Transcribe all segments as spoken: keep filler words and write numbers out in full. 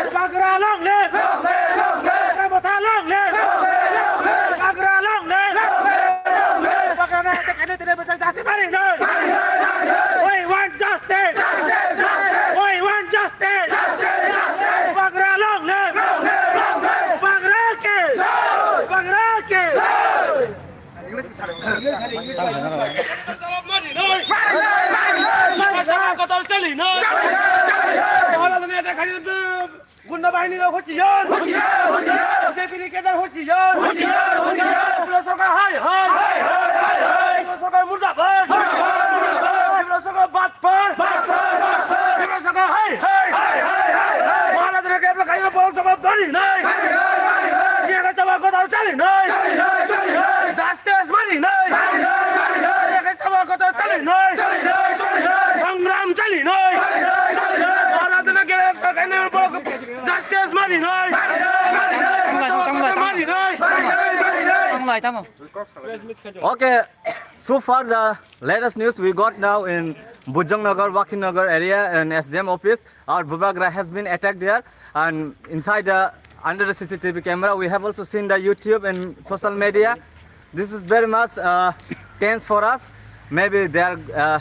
Bubagra long live! Long live, long live! Bubagra long live! Long live, long live! Bubagra long live! Long live, long live! Bubagra na attack khainai tini bwsai justice mari nai! Mari nai, mari nai! We want justice! Justice, justice! We want justice! Justice, justice! Bubagra long live! Long live, long live! Bubagra ki! Jai! Bubagra ki! Jai! গুন্ডা বাহিনীর হুঁশিয়ার! হুঁশিয়ার, হুঁশিয়ার! বিজেপির ক্যাডার হুঁশিয়ার! হুঁশিয়ার, হুঁশিয়ার! ত্রিপুরা সরকার হায় হায়! হায় হায়, হায় হায়! ত্রিপুরা সরকার মুর্দাবাদ! মুর্দাবাদ, মুর্দাবাদ! ত্রিপুরা সরকার বাটপার! বাটপার, বাটপার! ত্রিপুরা সরকার হায় হায়! হায় হায়, হায় হায়! মহারাজের ক্যাডার কাইয়া বড় সভা বাড়ি নাই! বাড়ি নাই, বাড়ি নাই! জিয়াকে সভা কথা চালি নাই! চালি নাই, চালি নাই! জাস্টিস মারি নাই! মারি নাই, মারি নাই! জিয়াকে সভা কথা চালি নাই! চালি নাই, চালি নাই! সংগ্রাম চালি নাই! চালি নাই, চালি নাই! মহারাজের ক্যাডার কাইয়া বড় Justice mari noi. Mari noi, mari noi. Mari noi. Tamlai, tamlai, tamlai. Tamlai, tamlai. Okay, so far the latest news we got now in Bujang Nagar, Wakhi Nagar area and S D M office. Our Bubagra has been attacked there, and inside the, under the C C T V camera, we have also seen the YouTube and social media. This is very much uh, tense for us. Maybe they are uh,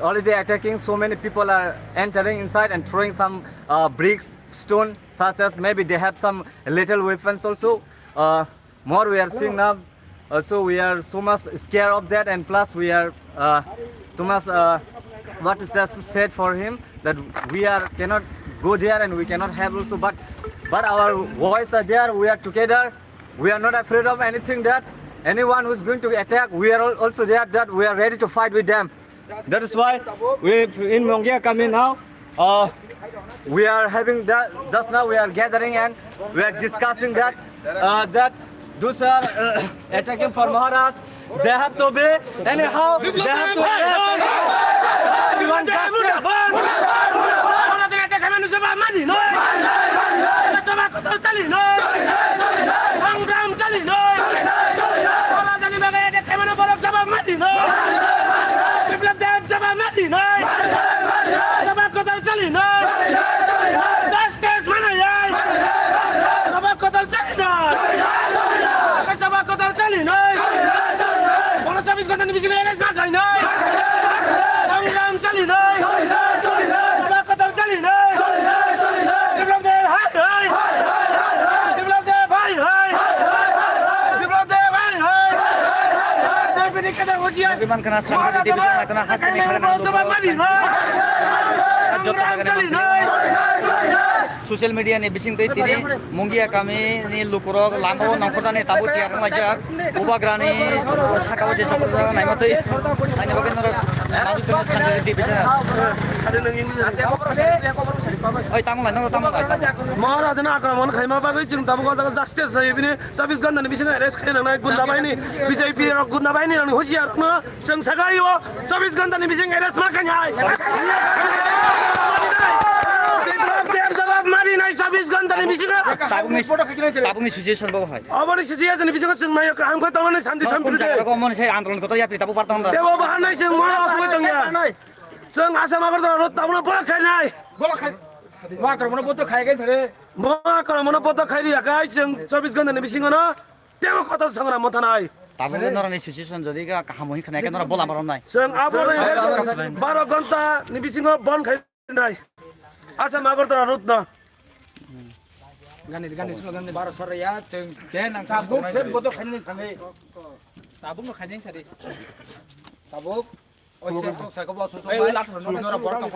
already attacking. So many people are entering inside and throwing some uh, bricks, stone, such as maybe they have some little weapons also. Uh, more we are seeing now. Also, we are so much scared of that, and plus we are uh, too much uh, what is that said for him that we are cannot go there and we cannot help also. But but our voice are there. We are together. We are not afraid of anything that anyone who is going to attack, we are al- also there that we are ready to fight with them. That is why we in Mongia coming now. Uh, we are having that just now we are gathering and we are discussing that uh, that those are uh, attacking for Maharaj. They have to be anyhow. They have to arrest. We want justice. Justice manayai! Sabak kotor chali nai! Sabak kotor chali nai! Bono chobbish ghonta ni bisingo arrest ma khainai! Sangram chali nai! Sabak kotor chali nai! Biplab Deb hai hai! Biplab Deb hai hai! Biplab Deb hai hai! Deb bini kata hoji hai! Biman kana sangram division hai kana hasteni khainai khana bono jawab mani nai! Sangram chali nai! Social media ni bising twi tini Mungia kami ni lukurok lama o nongkhorjani tabuk tiyar wng laijak. Bubagrani saka o jesa khorjak naima twi saini bagwi norok nangwi tongwi sanjak di bisa. Oi, tamo lai, norok tamo lai. Maharaj no akraman khaima bagwi chwng tabuk o jaga justice hoye bini chobbish ghonta ni bisingo arrest khai nangnai gunda bahini B J P rok gunda bahini rok ni hojiya rok no. Chwng sagai o chobbish ghonta ni bising arrest ma khainai. Biplab Deb jawab mari nai chobbish ghonta ni bisingo. Tabukni, tabukni situation bo hai. Oboni situation ni bisingo chwng nayo kaham khe tongnani santi sampriti. Jaga ko mon se andolon kotor yapri tabuk par tongo. Tebo bahan nai chwng mo aswk tongya. Chwng Assam Agartala road tabukno block khainai. Block khai. Mo akromano boto khai gai thare. Mo akromano boto khai riya khai chwng chobbish ghonta ni bisingo no. Tebo kotor sangra mothanai. Tabuk norokni situation jodi ka kaham hoi khna khe norok bola marom nai. Chwng abo baro ghonta ni bisingo bon khai nai. Assam Agartala road no. Gani gani sulo gani baro sore ya chwng je nang tabuk se boto khai nai thangwi. Tabuk no khai nai sari. Tabuk.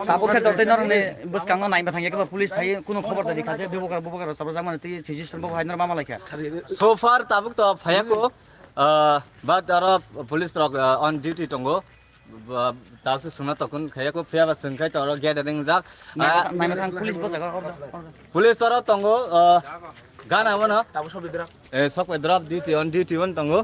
Tabuk khe totwi norokni bwskango naima thangya khe police phai kunu khobor tari kha je bubagra bubagra chapajak mani twi situation bo hai norok ma malaikha. So far tabuk to phaiya ko, ah, but aro police rok ah, on duty tongo. Ba- Taksu sungna tokun khaiya ko phiya ba sung khai to aro gathering jak. Naima thang police bo jaga order. Police aro tongo ah, gana wano. Tabuk sobi drop. Eh, sok drop duty on duty on tongo.